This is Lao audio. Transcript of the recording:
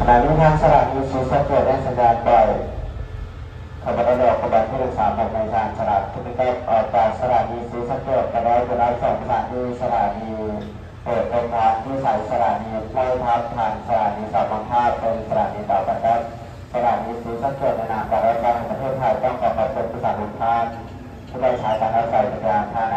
ສະຖານີທາງສະຖານີສີສະເກດ ໃນສັນຍານໄດ້ ຂະບວນລົດໄຟຟ້າສາຍທີໜຶ່ງສາມຫົກ ໃນສາຍສະຖານທີ່ໜຶ່ງ ອອກຈາກສະຖານີສີສະເກດ ກໍໄດ້ເປັນຮັບສົ່ງສະຖານີສະຖານີເອກພອນພິໄສ, ສະຖານີຫ້ວຍທັບທັນ, ສະຖານີສາມັນທາເປັນສະຖານີຕໍ່ໄປກັບສະຖານີສີສະເກດ. ໃນນາມການລົດໄຟແຫ່ງປະເທດໄທ ຕ້ອງຂໍຂອບຄຸນຜູ້ສະໜັບສະໜູນ ຜູ້ໃດໃຊ້ການລົດໄຟປະຈຳທາງ